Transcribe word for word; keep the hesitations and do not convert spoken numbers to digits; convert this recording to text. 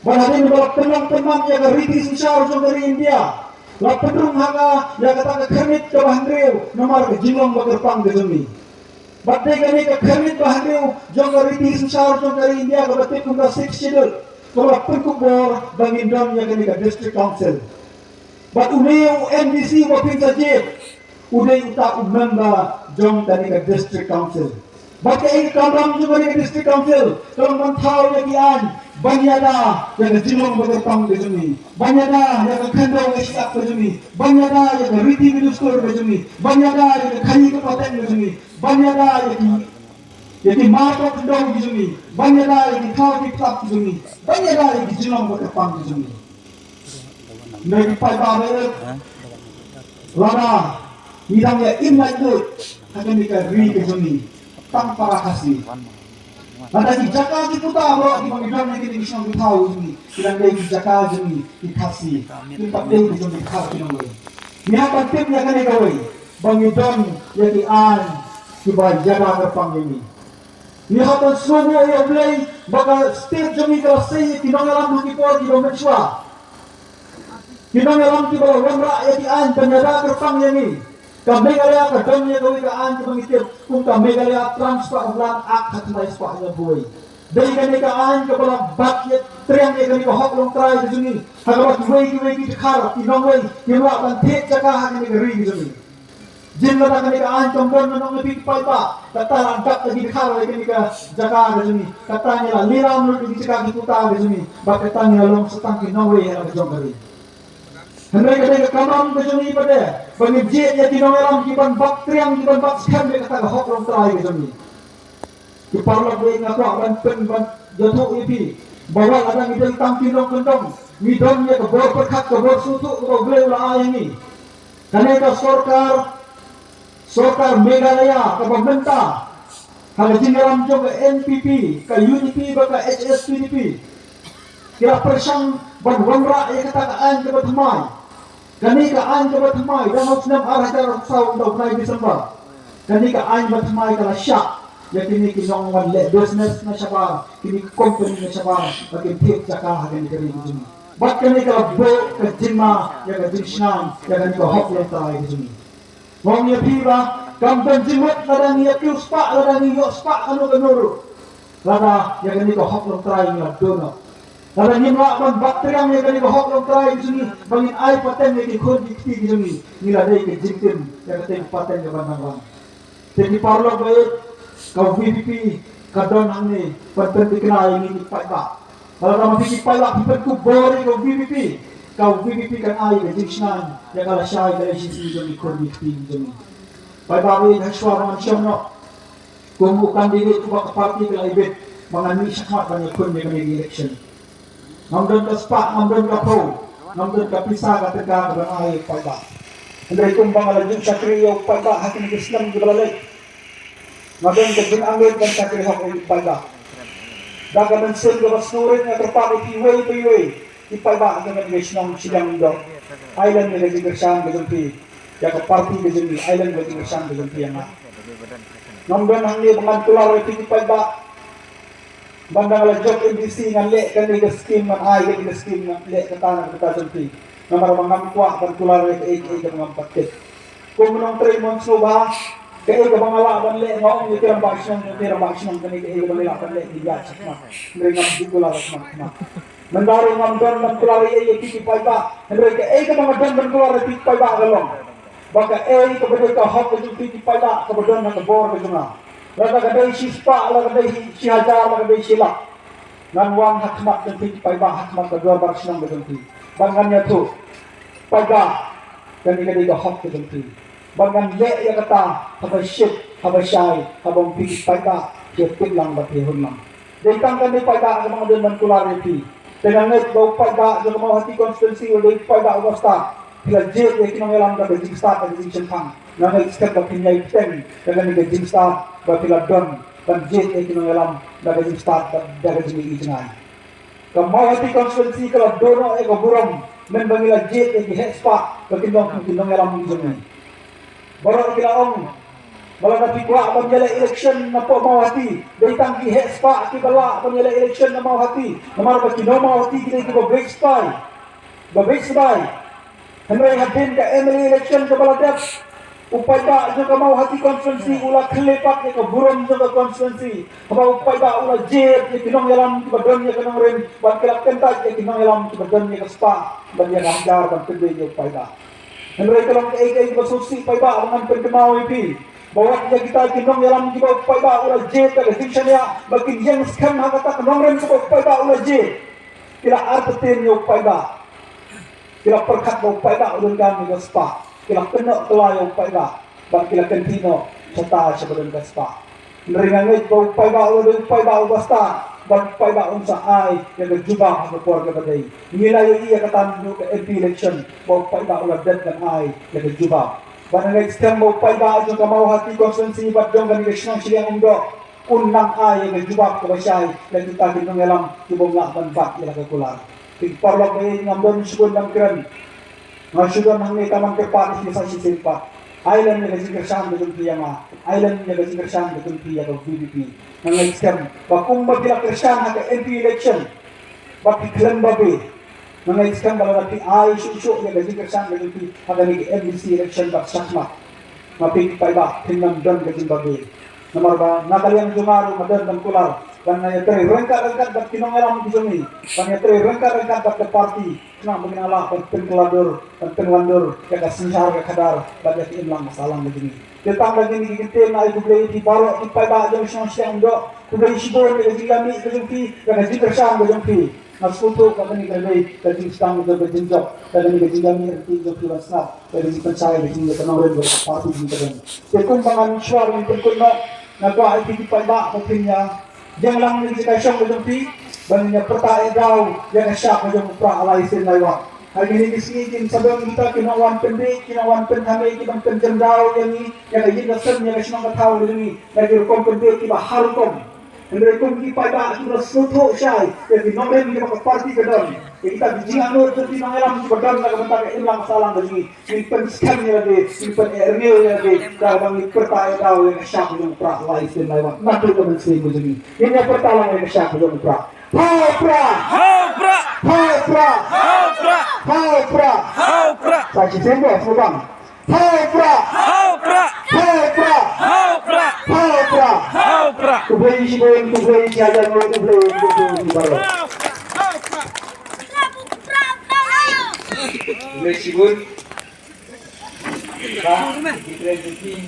Bad hadien ba la pynlong pynman ïa ka riti synshar jong ka ri India, la pynrung ha ka ïa kata ka khyrnit kaba hynriew namar ka jinglong ba kyrpang ka jong ngi. Bad dei kane ka khyrnit ba hynriew jong ka riti synshar jong ka ri India kaba tip kum ka Sixth Schedule kaba la pynkup bor ba ngin don ïa kane ka District Council. Bad une u MDC uba phin sa jied u dei uta u member jong kane ka District Council. Bad kaei ka kamram jong kane ka District Council? Ka long ban thaw ïa ki aiñ ban ïada ïa ka jinglong ba kyrpang ka jong ngi, ban ïada ïa ka khyndew ka shyiap ka jong ngi, ban ïada ïa ka riti ka dustur ka jong ngi, ban ïada ïa ka khaïi ka pateng ka jong ngi, ban ïada ïa ki, ïa ki mar khyndew ki jong ngi, ban ïada ïa ki thaw ki phlap ki jong ngi, ban ïada ïa ki jinglong ba kyrpang ki jong ngi. Hynrei ki paidbah ba ïeit, lada ngi dang ïa im laitluid ha kane ka ri ka jong ngi tang para Khasi, lada ki jaka ki puta baroh kiba ngi don ha kine ki shnong ki thaw jong ngi ki dang dei ki jaka jong ngi ki Khasi, kim pat dei ki jong ki Khar ki nongwei. Ngi hap ban tip ïa kane kawei ba ngi don ïa ki aiñ kiba ïada kyrpang ïa ngi. Ngi hap ban sngewnguh ïa U Blei ba ka state jong ngi ka la sei ïa ki nongïalam ha ki por kiba mynshuwa. Ki nongïalam kiba la wanrah ïa ki aiñ ban ïada kyrpang ïa ngi. Ka Meghalaya ka don ïa kawei ka aiñ kaba ngi tip kum ka Meghalaya Transfer of Land Act ha khyndai spah hynñiewphew wei. Dei kane ka aiñ kaba la bat ïa triang ïa kane ka hok longtrai ka jong ngi, ha kaba kiwei kiwei ki dkhar ki nongwei kim lah ban thied jaka ha kane ka ri ka jong ngi. Jin lada kane ka aiñ kam don, ngan ong ïa phi ki paidbah, kata la dap da ki dkhar ïa kane ka jaka ka jong ngi, kata ngi la lilam lut ïa ki jaka ki puta ka jong ngi, bad kata ngi la long sa tang ki nongwei ha la ka jong ka ri. Hynrei ka dei ka kamram ka jong ngi pat de ba ngin jied ïa ki nongïalam ki ban bat triang, ki ban bat skhem ïa kata ka hok longtrai ka jong ngi. Ki paralok, ba nga kwah ban pyn, ban ïathuh ïa phi ba wat lada ngi dei tang ki nongkyndong, ngi don ïa ka bor pyrkhat, ka bor sngewthuh kaba U Blei u la ai ïa ngi. Kane ka sorkar, sorkar Meghalaya kaba mynta, ha ka jingïalam jong ka N P P, ka U D P bad ka H S P D P, ki la pyrshang ban wanrah ïa kata ka aiñ kaba thymmai. Kane ka aiñ kaba thymmai dang ha u snem ar hajar arphew saw, u bnai December. Kane ka aiñ ba thymmai ka la shah ïa kine ki nongwan leh business na shabar, kine ki company na shabar, ba kin thied jaka ha kane ka ri ka jong ngi. Bad kane ka la buh ka jingma ïa ka jingshngaiñ ïa kane ka hok longtrai ka jong ngi. Nga ong ïa phi ba kam don jingmut lada ngi ïa kiew spah, lada ngi ïoh spah kano kano ruh, lada ïa kane ka hok longtrai ngi la duh noh. Lada ngim lah ban bat triang ïa kane ka hok longtrai ka jong ngi ba ngin ai pateng ïa ki khun ki kti ki jong ngi, ngi la dei ka jingtim ïa kata ka pateng kaba nang wan. Te ki paralok ba ïeit, ka V P P ka don hangne ban pynthikna ïa ngi ki paidbah. Lada ma phi ki paidbah phi pynkup bor ïa ka V P P, ka V P P kan ai ka jingshngaiñ ïa ka lashai ka lashisngi jong ki khun ki kti ki jong ngi. Paidbah ba ïeit, hashwa ba ngan shong noh kum u candidate uba ka party ka la ibit ba ngan mih shakhmat ban ïakhun ïa kane ka election, ngam don ka spah, ngam don ka phew, ngam don ka pisa ka tyngka kaban ai ïa u paidbah. Hynrei kumba nga la ju shakri ïa u paidbah ha kine ki snem kiba la leit, nga don ka jingangnud ban shakri hok ïa u paidbah. Da ka mynsiem kaba sngewrit nga kyrpad ïa phi iwei pa iwei, ki paidbah jong kane ka shnong shiliang lyngdoh, ai lem ïa ka jingkyrshan ka jong phi ïa ka party ka jong ngi, ai lem ïa ka jingkyrshan ka jong phi ïa nga. Ngam don hangne ba ngan kular ïa phi ki paidbah. Ban da nga la jop MDC ngan leh kane ka skim, ngan ai kane ka skim, ngan leh kata ngan kata jong phi. Namar ba ngam kwah ban kular ïa kaei kaei kaba ngam pat tip. Kum u nongtrei mon sngewbha, kaei kaba nga lah ban leh nga ong ïa ki rangbah shnong, ïa ki rangbah shnong kane kaei kaba ngi lah ban leh ngi ïaid shakhmat. Hynrei ngam ju kular shakhmat khmat. Mynta ruh ngam don ban kular ïa ïa phi ki paidbah. Hynrei kaei kaba nga don ban kular ïa phi ki paidbah ka long ba kaei kaba dei ka hok ka jong phi ki paidbah kaba don ha ka bor ka jong nga, lada ka dei shi spah, lada ka dei shi hajar, lada ka dei shi lak, ngan wan ha khmat jong phi ki paidbah, ha khmat ka dorbar shnong ka jong phi, ban ngan ïathuh, paidbah, kane ka dei ka hok ka jong phi. Ban ngan leh ïa kata haba shit, haba shai, haba ym phi ki paidbah phi tip lang bad phi hun lang. Dei tang kane paidbah kaba nga don ban kular ïa phi. Te nga ngeit ba u paidbah jong ka Mawhati constituency u dei u paidbah uba stad. Phi la jied ïa ki nongïalam da ka jingstad, da ka jingshemphang. Nga ngeit skhem ba phin ïai bteng da kane ka jingstad ba phi la don ban jied ïa ki nongïalam da ka jingstad, da ka jingïohi jngai. Ka Mawhati constituency ka la duh noh ïa ka burom mynba ngi la jied ïa ki heh spah ba kin long kum ki nongïalam jong ngi. Baroh ki la ong Ba lada phi kwah ban ïaleh election na poh Mawhati, dei tang ki heh spah kiba lah ban ïaleh election na Mawhati. Namar ba ki nong Mawhati ki dei kiba beit spah, ba beit spah. Hynrei hadien ka M L A election kaba la dep, u paidbah jong ka Mawhati constituency u la khyllipmat ïa ka burom jong ka constituency. Haba u paidbah u la jied ïa ki nongïalam kiba don ïa ka nongrim, bad ki la kyntait ïa ki nongïalam kiba don ïa ka spah, bad ïa ka hajar ban pynbeit ïa u paidbah. Hynrei ka long kaei kaei kaba sngewsih paidbah ba ngan pynkynmaw ïa phi, ba wat ïa kita ki nongïalam kiba u paidbah u la jied da ka jingshaniah ba kin ïeng skhem ha kata ka nongrim kaba u paidbah u la jied, ki la artatien ïa u paidbah. Ki la pyrkhat ba u paidbah u donkam ïa ka spah. Ki la kynnoh kylla ïa u paidbah bad ki la kynthih noh shata shaba don ka spah. Hynrei nga ngeit ba u paidbah u dei u paidbah uba stad bad u paidbah un sa ai ïa ka jubab ha ka por kaba dei. Ngi la ïohi ïa kata naduh ka M P election ba u paidbah u la dep ban ai ïa ka jubab. Bad nga ngeit skhem ba u paidbah jong ka Mawhati constituency bad jong kane ka shnong shiliang Umdoh un nang ai ïa ka jubab kaba shai ïa kita ki nongïalam kiba ym lah ban bat ïa la ka kular. Ki paralok, ngam don shibun ban kren. Nga shu don hangne tang ban kyrpad ïa phi sa shisien pat. Ai lem ïa ka jingkyrshan ka jong phi ïa nga. Ai lem ïa ka jingkyrshan ka jong phi ïa ka V P P. Nga ngeit skhem ba kumba phi la kyrshan ha ka M P election ba phi khlem babe, nga ngeit skhem ba lada phi ai shuh shuh ïa ka jingkyrshan ka jong phi ha kane ka M D C election bad shakhmat, ma phi ki paidbah phin ym don ka jingbabe. Namar ba na ka liang jong nga ruh nga don ban kular ban ïatrei ryngkat ryngkat bad ki nongïalam ki jong ngi, ban ïatrei ryngkat ryngkat bad ka party, khnang ba ngin lah ban pynkylla dur, ban pynwandur ïa ka synshar ka khadar bad ïa ka imlang ka sahlang ka jong ngi. Te tang ba kine ki kyntien, nga ai khublei ïa phi baroh ki paidbah jong ka shnong shiliang Umdoh. Khublei shibun ïa ka jingïamih ka jong phi, ïa ka jingkyrshan ka jong phi. Nga sngewthuh ba kane ka dei ka jingsdang jong ka jingjop, ka dei ka jingïamih ka jong phi ban sngap, ka dei ka jingpynshai ka jong ka nongrim ka party jong ka dei. Te kumba ngan shuwa ban pynkut noh, nga kwah ïa phi ki paidbah ba phin ïa ïeng lang na ka jaka shong ka jong phi ban ïa pyrta eh daw ïa ka shap ka jong u Prah lai sien lai wat. Ha kine ki sngi kin sa don kita ki nongwan pynbeit, ki nongwan pynkham, ki ban pynjem daw ïa ngi, ïa ka ïing ka sem, ïa ka shnong ka thaw ka jong ngi, na ki rukom pynbeit kiba har rukom. Hynrei kum ki paidbah kiba sngewthuh shai ïa ki nongrim kiba ka party ka don, ïa kita ki jingangnud jong ki nongïalam kiba don na ka bynta ka imlang sahlang ka jong ngi, ngin pynskhem ïa lade, ngin pyneh rngiew ïa lade, da kaba ngin pyrta ïa daw ïa ka shap jong u Prah lai sien lai wat. Naduh ka mynsiem ka jong ngi ngin ïa pyrta lang ïa ka shap jong u Prah. Ha u Prah! Ha u Prah! Ha u Prah! Ha u Prah! Ha u Prah! Ha u Prah! Sa shisien ba sngewbang. Ha u Prah! Ha u Prah! Ha u Prah! Ha u Prah! Ha u Prah! Ha u Prah! Khublei shibun, khublei shihajar nguh, khublei, khublei baroh. Khublei shibun. Ba, khublei shibun.